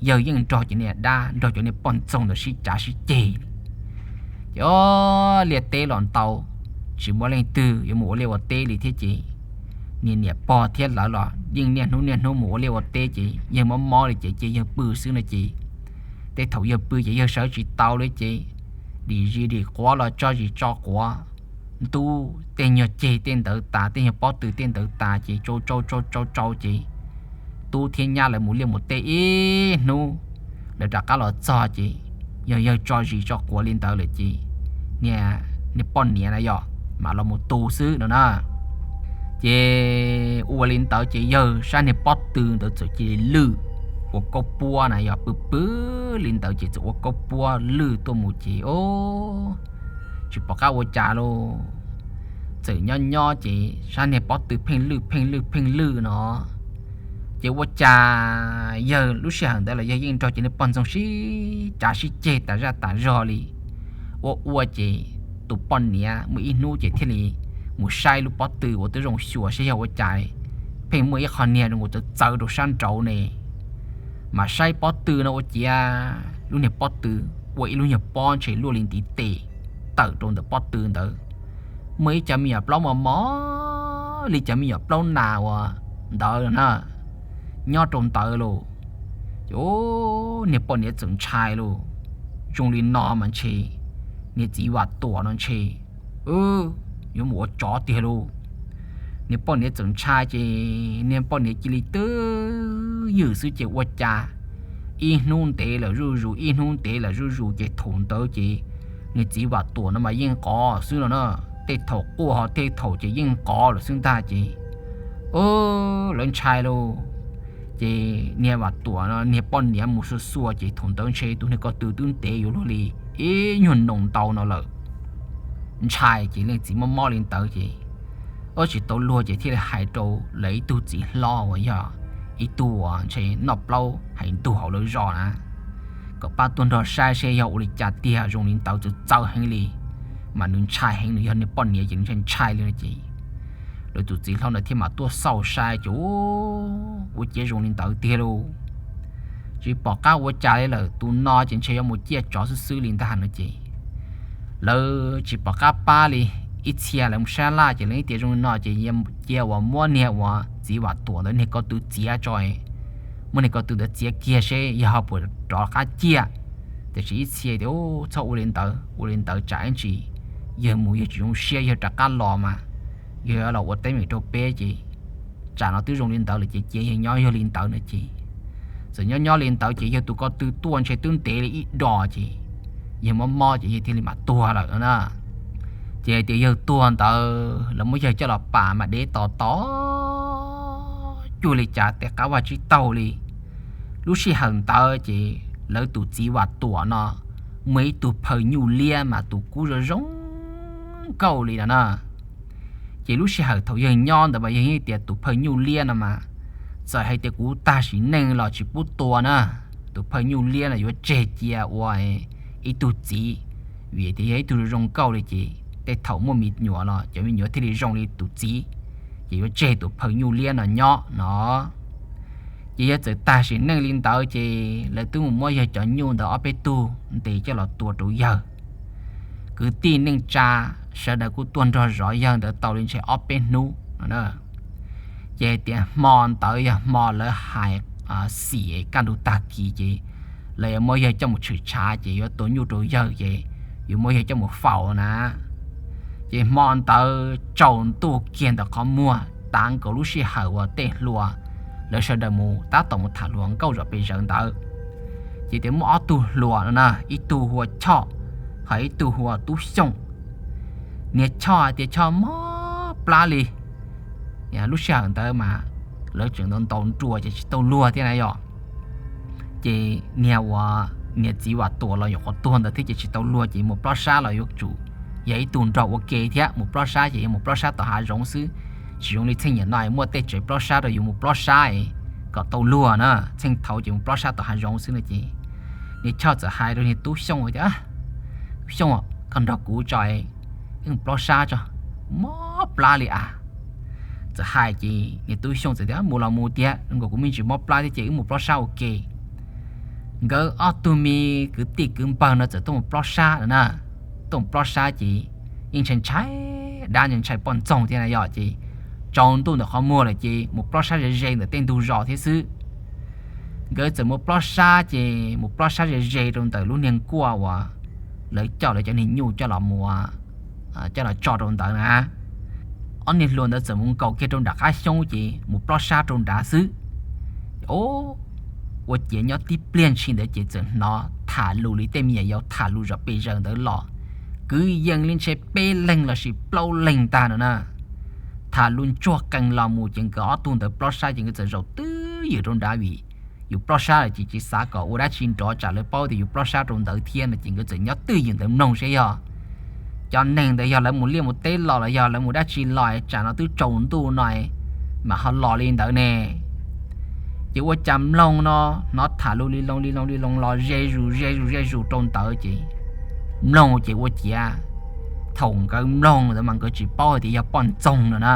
yawg yeej nrog cov niag dab nrog cov niag poj ntxoog ntawd sib cav sib ceg. Ces o, liaj teb los ntau, tsis muaj leej twg yuav mus ua liaj ua teb li thiab ces niag niam pog thiab lawv los yeej niaj hnub niaj hnub mus ua liaj ua teb ces yawg mob mob li ces cia yawg pw xwb no ces, tej thaum yawg pw ces yawg sawv tsis tau li ces dim zis dim quav los tso zis tso quav, ntub tej nyuag ceg tej ntawd tas, tej nyuag pob tw tej ntawd tas ces tsau tsau tsau tsau tsau ces tub thiab nyab lawv mus liaj mus teb ib hnub, lawv rov qab los txog ces yog yawg tso zis tso quav li ntawd lawm ces niag poj niam na yog mam los mus tu xwb no na. Ces ua li ntawd ces yawg sab niag pob tw ntawd txawm cia li lwj ua kaub puab na yog, pw pw li ntawd ces txawm ua kaub puab lwj tuaj mus ces o, tsis pom qab ua cas lauj. Txawm nyob nyob ces sab niag pob tw pheej lwj pheej lwj pheej lwj no ces ua cas yawg lub sij hawm ntawd los yawg yeej nrog cov niag poj ntxoog sib cav sib ceg tas zaj tas zog li. Ua ua ces tus poj niam muaj ib hnub ces thiaj li mus saib lub pob tw ua twb zoo xyuas saib yog ua cas pheej muaj ib qho niag zoo nkaus txawv txawv rau sab nraud ne. Mas saib pob tw no ua ciav lub niag pob tw ua ib lub nyuag pob ntshe luaj li ntiv tes tawm rau ntawm pob tw ntawd. Muaj ib cov me nyuam plaub mos mos li cov me nyuam plaub nas uas ntawd na nyob rau ntawd lauj. Ces niag poj niam txawm ntshai lauj, zoo li no mas ntshe niag txiv Vam Tuam no ntshe yuav mus ua tsov tiag lauj. Niag poj niam txawm ntshai ces niag poj niam cia li twb ywm xwb ces ua cas ib hnub ntev lawm zuj zus, ib hnub ntev lawm zuj zus ces thaum ntawd ces niag txiv Vam Tuam no mas yeej qov xwb no na. Tej thaum quaj ho tej thaum ces yeej qov lawm xwb ntag ces lawv ntshai lauj. Ces niag Vam Tuam no niag poj niam mus xuas xuas ces thaum ntawd ntshe tus niag ko tw twb ntev yuav luag li ib nyuag noo ntau no lawm. Ntshai ces leej txiv mob mob li ntawd ces tsis tau luag ces thiaj li hais rau lawv ib tug txiv hlob uas yog ib tug uas ntshe noj plaub hais ntug hauv lawv zos na, kom pab tuaj nrog saib seb yog ua li cas tiag, zoo li ntawd txawv txawv heev li. Mas nws ntshai heev, nws yog niag poj niam ces nws ntshai ntshai li no ces lawv tus txiv hlob ntawd thiaj mam tuaj xauj saib ces ua ciav zoo li ntawd tiag lauj. Tsis pom qab ua cas li lawm, tus no ces ntshe yuav mus ciaj tsov xwb xwb li ntag no ces lawv tsis pom qab pab li. Ib txhia lawv mus sab laj ces lawv tias zoo li no ces cia uas muab niag uas txiv Vam Tuam ntawd niag ko tw txiav tso, muab niag ko tw ntawd txiav kiag seb yog ho puas rov qab ciaj. Tiam sis ib txhia tias txhob ua li ntawd, ua li ntawd tsam ib ntsis yawg mus yawg tsis zoo siab yawg rov qab los mas yawg los ua teeb meem rau peb ces tsam no twb zoo li ntawd lawm ces cia yawg nyob yawg li ntawd no ces txawm nyob nyob li ntawd ces yawg tus ko tw tuaj ntshe twb ntev li ib dos ces yawg mob mob ces yawg thiaj li mam tuag lawm na. Ces hais tias yawg tuag ntawd lawv muab yawg coj los pam mas dev tos tos cuag li cas tej qab vaj tsib taug li. Lub sij hawm ntawd ces lawv tus txiv Vam Tuam no muaj ib tug phaw nyuj liab mas tus kub zoo zoo nkauj li no na. Ces lub sij hawm thaum yawg nyob ntawd mas yawg yeej tias tus phaw nyuj liab no mas txawm hais tias kuv tag sim neej los tsis pub tua na, tus phaw nyuj liab no yuav tseg cia ua ib tug txiv, vim tias yog ib tug zoo zoo nkauj li ces tej thaum muaj me nyuam los cov me nyuam thiaj li zoo li tus txiv, ces yuav tseg tus phaw nyuj liab no nyob no. Ces yawg txawm tag sim neej li ntawd ces lawv twb mus muab yawg cov nyuj ntawd ob peb tug ntes coj los tua rau yawg. Kwv tij neej tsa sawv daws kuj tuaj nrog zov yawg ntawd tau li ntshe ob peb hnub no. Ces hais tias hmo ntawd yog hmo lawv hais xim kaj ntug tag kis ces lawv yuav muab yawg coj mus tshwm tshav ces yuav tua nyuj rau yawg ces yuav muab yawg coj mus faus na. Ces hmo ntawd tsaus ntuj kiag ntawm qhov muag tav nkaus lub sij hawm uas tej hluas lawv sawv daws mus tab tom mus tham hluas nkauj zom pes zaws ntawd. Ces tias muaj ob tug hluas no na, ib tug hu ua Choj, ho ib tug hu ua Tub Xyooj. Niag Choj hais tias Choj mob plab li. Lub sij hawm ntawd mas lawv tseem ntaus ntaus nruas ces tsis tau luag thiab na yom. Ces niag uas niag txiv Vam Tuam los nyuam qhuav tuag ntawd thiab ces tsis tau luag ces mus plob sab los yuav tsum yog ib tug nrog ua ke thiab, mus plob sab ces yog mus plob sab tom hav zoov xwb, tsis zoo li txheej niam no muaj tej tsev plob sab rau yus mus plob sab kom tau luag na. Txheej thaud ces mus plob sab tom hav zoov xwb no ces niag Choj txawm hais rau niag Tub Xyooj tias, Tub Xyooj, koj nrog kuv tso, wb mus plob sab tso, mob plab li as. Txawm hais ces niag Tub Xyooj txawm tias, Mus los mus tiag, nkaus kuv me ntsis mob plab thiab ces wb mus plob sab ua ke. Nkawd ob tug me kwv tij kwv npawg no txawm tuaj mus plob sab no na. Tuaj mus plob sab ces yeej ntshai ntshai dab, ntshai poj ntxoog thiab na yom, ces tsaus ntuj ntawm qhov muag lawm ces mus plob sab ze ze ntawm tej ntug zos thiab xwb. Nkawd txawm mus plob sab ces mus plob sab ze ze rau ntawm lub niag nkuaj uas lawv coj lawv cov niag nyuj coj los mus, coj los tso rau ntawd na. Ob niag hluas ntawd txawm mus nkaum kiag rau nram qab xyoob ces mus plob sab rau nrad xwb. Ua ciav nyob tib pliag ntshis ntawd ces txawm hnov tham lus li tej me nyuam yaus tham lus zom pes zaws ntawd los, kwv yees li ntshe peb leeg lossis plaub leeg ntag no na. Tham lus ntsuag qees los mus ces nkawd ob tug ntawd plob sab ces nkawd txawm zaum twj ywm rau nrad vim yus plob sab lawm ces tsis xav kom ua dab tsi nrov tsam lawv paub tias yus plob sab rau ntawd thiab no ces nkawd txawm nyob twj ywm ntawd mloog seb yog cov neeg ntawd yog lawv mus liaj mus teb los los yog lawv mus dab tsi los tsam no twb tsaus ntuj no mam ho los li ntawd ne. Ces ua cas mloog no hnov tham lus li loo li loo li loo los ze zus ze zus ze zus rau ntawd ces mloog ces ua ciav thaum nkawd mloog ntawd mas nkawd tsis paub hais tias yog poj ntxoog no na.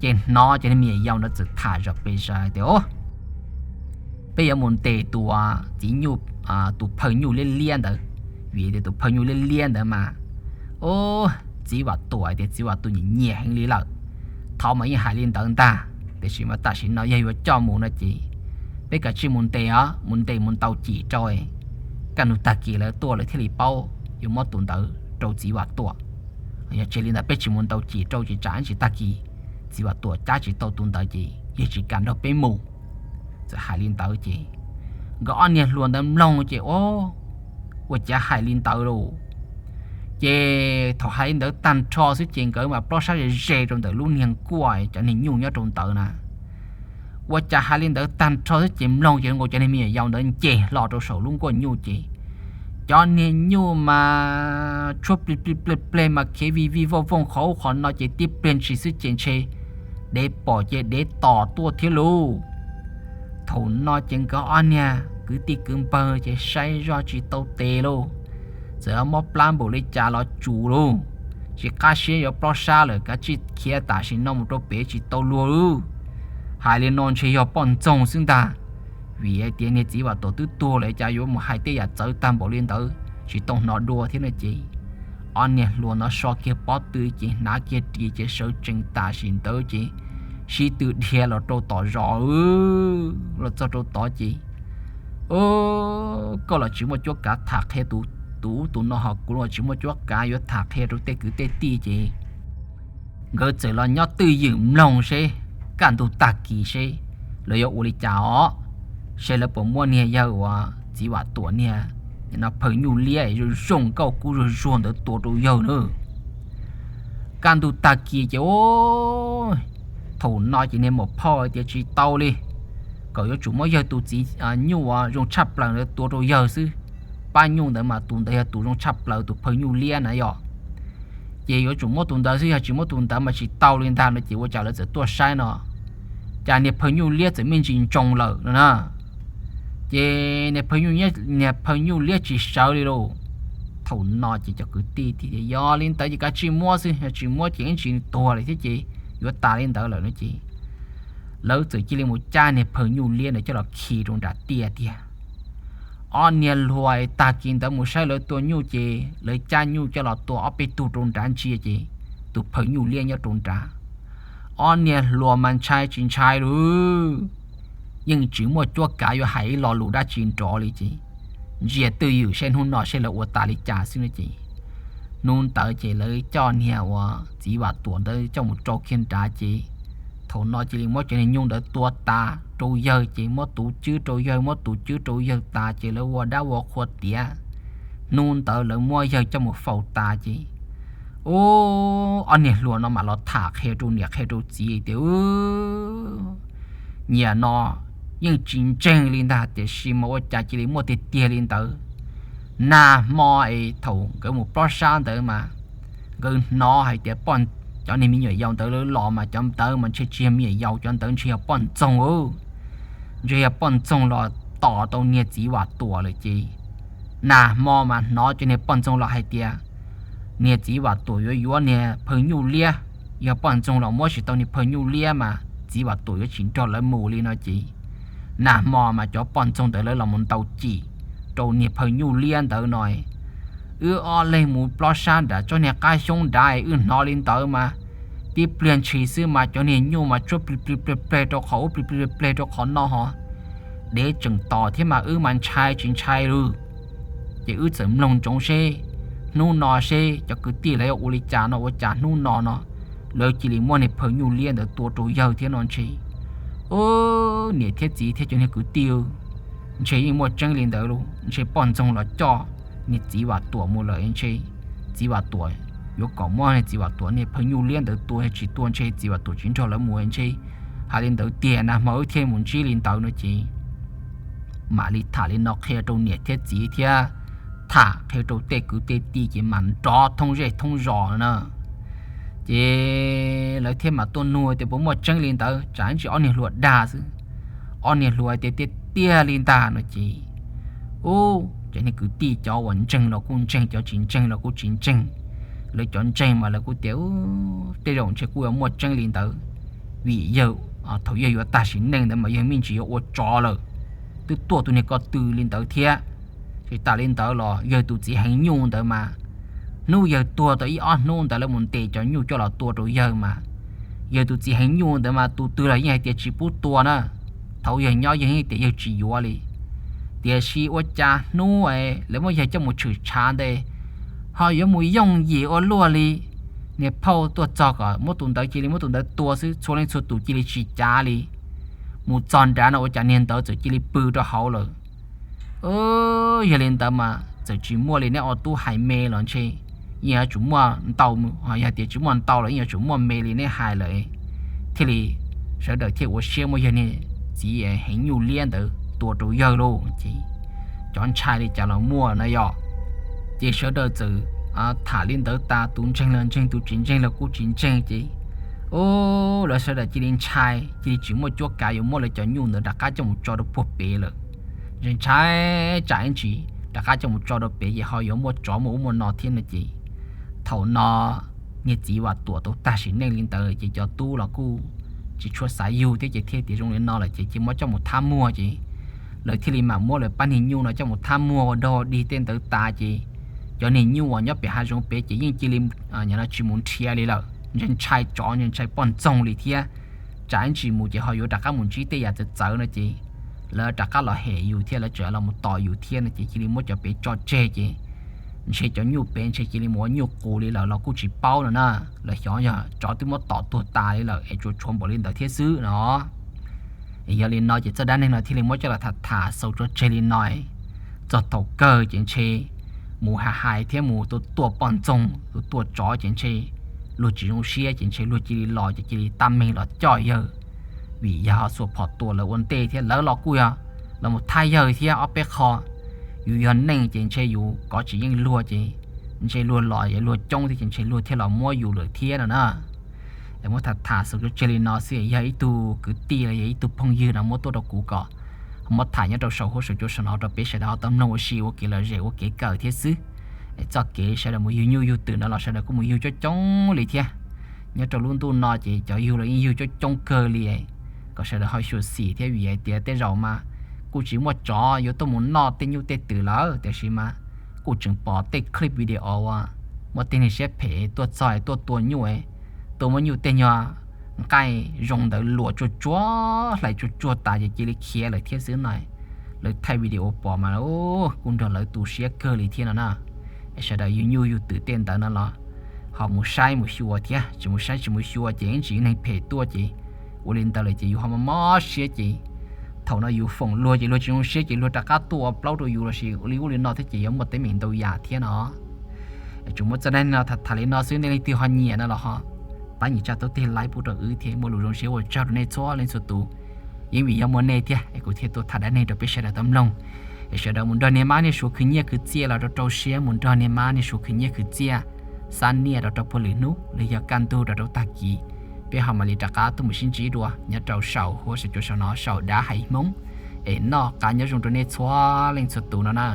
Ces hnov ces me nyuam yaus ntawd txawm tham zom pes zaws tias, Peb yuav mus ntes tus txiv nyuj, tus phaw nyuj liab liab ntawd, vim tias tus phaw nyuj liab liab ntawd mas, o, txiv Vam Tuam tias txiv Vam Tuam nyiam nyiam heev li lawm. Thov mas yeej hais li ntawd ntag, tiam sis mas tam sim no yog yuav coj mus no ces peb kav tsij mus ntes os, mus ntes mus ntaus cim rau, kaj ntug tag kis lawv tuaj lawv thiaj li paub yuav muab tus ntawd rau txiv Vam Tuam. Yog tsis li ntawd peb tsis mus ntaus cim rau ces tsam ib ntsis tag kis txiv Vam Tuam cab tsis tau tus ntawd ces yog tsis kam nrog peb mus. Txawm hais li ntawd ces nkawd ob niag hluas ntawd mloog ces, o, ua cas hais li ntawd lauj. Ces thaum hais li ntawd tag nrho xwb ces nkawd mas plob sab ze ze rau ntawm lub niag nkuaj cov niag nyuj nyob rau ntawd na. Ua cas hais li ntawd tag nrho xwb ces mloog ces nkaus cov niag me nyuam yaus ntawd nce hlo rau saum lub nkuaj nyuj ces cov niag nyuj mas tshuab plig plig pleg pleg mas khiav vij vij vooj vooj qhov ub qhov no ces tib pliag ntshis xwb ces ntshe dev pom ces dev tos tuaj thiab lauj. Thaum no ces nkawd ob niag kwv tij kwv npawg ces saib zoj tsis tau tes lauj, txawm mob plab npaum li cas los tsum lauj, tsis qab siab yuav plob sab lawm, kav tsij khiav tam sim no mus rau pem tsis tau luag lauj. Hais li no ntshe yog poj ntxoog xwb ntag, vim hais tias niag txiv Vam Tuam twb tuag lawm cas yuav mus hais tej yam txawv tag npaum li ntawd tsis tau hnov dua thiab no ces ob niag hluas no so kiag pob tw ces hnav kiag ris ces sawv tsees tam sim ntawd ces sib tw dhia los rau tom zos. Los txog rau tod ces, o, koj los tsis muaj cuab kav tham qhia tus tus ub tus no ho kuv los tsis muaj cuab kav yuav tham qhia rau tej kwv tej tij ces nkawd txawm los nyob twj ywm mloog seb kaj ntug tag kis seb lawv yuav ua li cas os, seb lawv puas muab niag yawg uas txiv Vam Tuam niag no phaw nyuj liab zoo zoo nkauj kub zuag zuag ntawd tua rau yawg na. Kaj ntug tag kis ces thaum no ces niag maum phauj tias tsis tau li, kom yuav tsum muab yawg tus txiv nyuj uas zoo tshaj plaws ntawd tua rau yawg xwb. Pab nyuj ntawd mas tus ntawd yog tus zoo tshaj plaws tus phaw nyuj liab na yom. Ces yuav tsum muab tus ntawd xwb, yog tsis muab tus ntawd mas tsis tau li ntag no ces ua cas lawv txawm tuaj saib no, cas niag phaw nyuj liab txawm me ntsis ntsoos lawm no na. Ces niag phaw nyuj liab tsis sawv li lauj. Thaum no ces cov kwv tij tias yog li ntawd ces kav tsij muab xwb, yog tsis muab ces ib ntsis tuag li thiab ces yuav tas li ntawd lawm no ces lawv txawm cia li mus cab niag phaw nyuj liab ntawd coj los khi rau nram tiaj tiag. Ob niag hluas tag kis ntawd mus saib lawv tua nyuj ces lawv cab nyuj coj los tua ob peb tug rau nrad ntsia ces tus phaw nyuj liab nyob rau nrad. Ob niag hluas mas ntshai tsis ntshai lauj, yeej tsis muaj cuab kav yuav hais ib lo lus dab tsi nrov li ces ntsia twj ywm seb hnub no seb lawv ua tas li cas xwb no ces hnub ntawd ces lawv coj niag uas txiv Vam Tuam ntawd coj mus rau kiag nrad ces thaum no cia li muab cov niag nyuj ntawd tua tas rau yawg ces muab tus cwb rau yawg, muab tus cwb rau yawg tas ces lawv ua dab ua qhua tiav. Hnub ntawd lawv muab yawg coj mus faus tas ces ub, ob niag hluas no mam los tham qhia rau niam qhia rau txiv tias nyiam no yeej tsis ntseeg li ntag tiam sis mas ua cas cia li muaj tiag tiag li ntawd. Nag hmo es thaum nkawd mus plob sab ntawd mas nkawd hnov hais tias cov niag me nyuam yaus ntawd lawv los mas cov ntawd mas ntshe tsis yog me nyuam yaus, cov ntawd ntshe yog poj ntxoog, ntshe yog poj ntxoog los tom tau niag txiv Vam Tuam lawm ces nag hmo mas hnov cov niag poj ntxoog los hais tias niag txiv Vam Tuam yuav yuav niag phaw nyuj liab, yog poj ntxoog los muab tsis tau niag phaw nyuj liab mas txiv Vam Tuam yuav tsis nrog lawv mus li no ces nag hmo mas cov poj ntxoog ntawd lawv los mus ntaus cim rau niag phaw nyuj liab ntawd no. Wb ob leeg mus plob sab nram tsob niag qab xyoob nrad wb hnov li ntawd mas tib pliag ntshis xwb mas cov niag nyuj mas tsuab plig plig pleg pleg rau qhov ub plig plig pleg pleg rau qhov no ho dev tseem tom thiab mas wb mas ntshai tsis ntshai lawm. Ces wb txawm mloog ntsoov seb hnub no seb cov kwv tij lawv yuav ua li cas no ua cas hnub no no lawv cia li muab niag phaw nyuj liab ntawd tua rau yawg thiab no ntshe. Ub, niam thiab txiv thiab cov niag kwv tij, ntshe yeej muaj tseeb li ntawd lauj, ntshe poj ntxoog los coj niag txiv Vam Tuam mus lawm ntshe txiv Vam Tuam yuav kom muab niag txiv Vam Tuam niag phaw nyuj liab ntawd tua, yog tsis tua ntshe txiv Vam Tuam tsis nrog lawv mus ntshe. Hais li ntawd tiag, nag hmo wb thiaj mus ntsib li ntawd no ces mam li tham li no qhia rau niam thiab txiv thiab tham qhia rau tej kwv tej tij ces mam nrov thoob zej thoob zos na. Ces lawv thiaj mam tuaj nug tias puas muaj tseeb li ntawd, tsam ntsis ob niag hluas dag xwb. Ob niag hluas tias tiag tiag li ntag no ces ub, cov niag kwv tij cov uas ntseeg los kuj ntseeg, cov tsis ntseeg los kuj tsis ntseeg. Lawv cov ntseeg mas lawv kuj tias tej zaum ntshe kuj yuav muaj tseeb li ntawd, vim yawg thaum yawg yuav tag sim neej ntawd mas yawg me ntsis yuav ua tsov lawm, twb tuaj tus niag ko tw li ntawd thiab. Tsis tas li ntawd los yawg tus txiv heev nyuj ntawd mas hnub yawg tuag tau ib ob hnub ntawd lawv mus ntes cov nyuj coj los tua rau yawg mas yawg tus txiv heev nyuj ntawd mas tus twg los yeej hais tias tsis pub tua na. Thaum yawg nyob yawg yeej tias yawg tsis yuav li. Tiam sis ua cas hnub lawv muab yawg coj mus tshwm tshav ntawd ho yuav mus yooj yim ua luaj li. Niag phauj tuaj txog kom muab tus ntawd cia li muab tus ntawd tua xwb, txhua leej txhua tus cia li tsis cav li. Mus txog nrad no ua cas niag ntawd txawm cia li pw rau hauv lawm. Yog li ntawd mas txawm tsis muaj li neb ob tug hais me los ntshe yeej yuav tsum muaj ntau, yog tias tsis muaj ntau los yeej yuav tsum muaj me li neb hais lawm thiaj li sawv daws thiaj ua siab muab yawg niag txiv heev nyuj liab ntawd tua rau yawg lauj. Ces cov ntshai li cas los muaj no yom. Ces sawv daws txawm tham li ntawd tas, tus ntseeg los ntseeg, tus tsis ntseeg los kuj tsis ntseeg ces ub, lawv sawv daws cia li ntshai, cia li tsis muaj cuab kav yuav muab lawv cov nyuj ntawd rov qab coj mus tso rau puag pem lawm. Ntshai tsam ib ntsis rov qab coj mus tso rau pem ces ho yuav muaj tsov muaj ub muaj no thiab no ces thaum no niag txiv Vam Tuam tau tag sim neej li ntawd ces cov tub los kuj tsis tshua xav yug thiab ces thiaj tias zoo li no lawm ces cia muab coj mus thab muag ces lawv thiaj li mam muab lawv pab niag nyuj no coj mus thab muag ua dog dig tej ntawd tas ces cov niag nyuj uas nyob pem hav zoov pem ces yeej cia li tsis mus nrhiav li lawm, ntshai ntshai tsov ntshai ntshai poj ntxoog li thiab. Tsam ib ntsis mus ces ho yuav rov qab mus ntsib tej yam txawv txawv no ces lawv rov qab los hem yus thiab lawv tseem los mus tos yus thiab no ces cia li muab cov pem tso tseg ces ntshe cov nyuj pem ntshe cia li mus ua nyuj qus li lawm los kuj tsis paub no na. Lawv xyov yog tsov twb muab tom tuag tas li lawm es tsuas tshuav npaum li ntawd thiab xwb no. Yog li no ces txoj dab neeg no thiaj li muab coj los tham tham xaus tso tseg li no. Txog thaum kawg ces ntshe mus hais hais thiab mus tua tua poj ntxoog, tua tua tsov ces ntshe luag tsis zoo siab ces ntshe luag cia li los ces cia li tab meeg los coj yawg, vim yog ho xuas phom tua lawv ua ntej thiab lawv los kuj yog los mus thab yawg thiab ob peb qho. Yus yog neeg ces ntshe yus kov tsis yeej luag ces ntshe luag los luag coob thiab ces ntshe luag thiaj los muab yus lawm thiab no na. Muab tham tham xaus tso tseg li no xwb, yog ib tug kwv tij los yog ib tug phooj ywg no muab tuaj rau kuv kom muab tham nyob rau saum huab saum cua saum no rau peb sawv daws ho tau mloog ua si ua kev lom zem ua kev kawm thiab xwb. Txoj kev sawv daws mus yug nyuj yug twm no los sawv daws kuj mus yug coob coob li thiab. Nyob rau lub ntuj no ces cov yug los yeej yug coob coob kawg li, kom sawv daws ho xyuam xim thiab vim hais tias tej zaum mas kuj tsis muaj tsov yuav tuaj mus noj tej nyuj tej twm lawm tiam sis mas kuj tseem pom tej clip video uas muaj tej neeg siab phem tuaj txog tuaj tua nyuj, tuaj muab nyuj tej nyuag nqaij zoo ntawd luam tsuag tsuag hlais tsuag tsuag tas ces cia li khiav lawm thiab xwb no. Lawv thaij video pom mas kuj nrog lawv tu siab kawg li thiab no na. Sawv daws yug nyuj yug twm tej ntawd no los ho mus saib mus xyuas thiab, tsis mus saib tsis mus xyuas ces ib tsam neeg phem tuaj ces ua li ntawd lawm ces yus ho mob mob siab ces thaum no yus foom luag ces luag tsis zoo siab ces luag rov qab tuaj ua plaub rau yus lossis li ub li no thiab ces yuav muaj teeb meem ntau yam thiab no. Tsuas muab txoj dab neeg no tham tham li no xwb, nej leej twg ho nyiam no los ho pab nias tsa tau tes like pub rau wb thiab muaj lus zoo siab ua tsaug rau nej txhua leej txhua tus. Yeej vim yog muaj nej thiab es kuv thiaj tuaj tham dab neeg rau peb sawv daws tau mloog. Es sawv daws mus nrog niag mab niag suav khwv nyiaj khwv txiaj los rau rau siab mus nrog niag mab niag suav khwv nyiaj khwv txiaj, xa niaj rau rau puag lwm hnub los yog kaj ntug rau rau tag kis, peb ho mam li rov qab tuaj mus sib ntsib dua nyob rau saum huab saum cua saum no saum Dab Hais Hmoob. Es noj qab nyob zoo rau nej txhua leej txhua tus no na.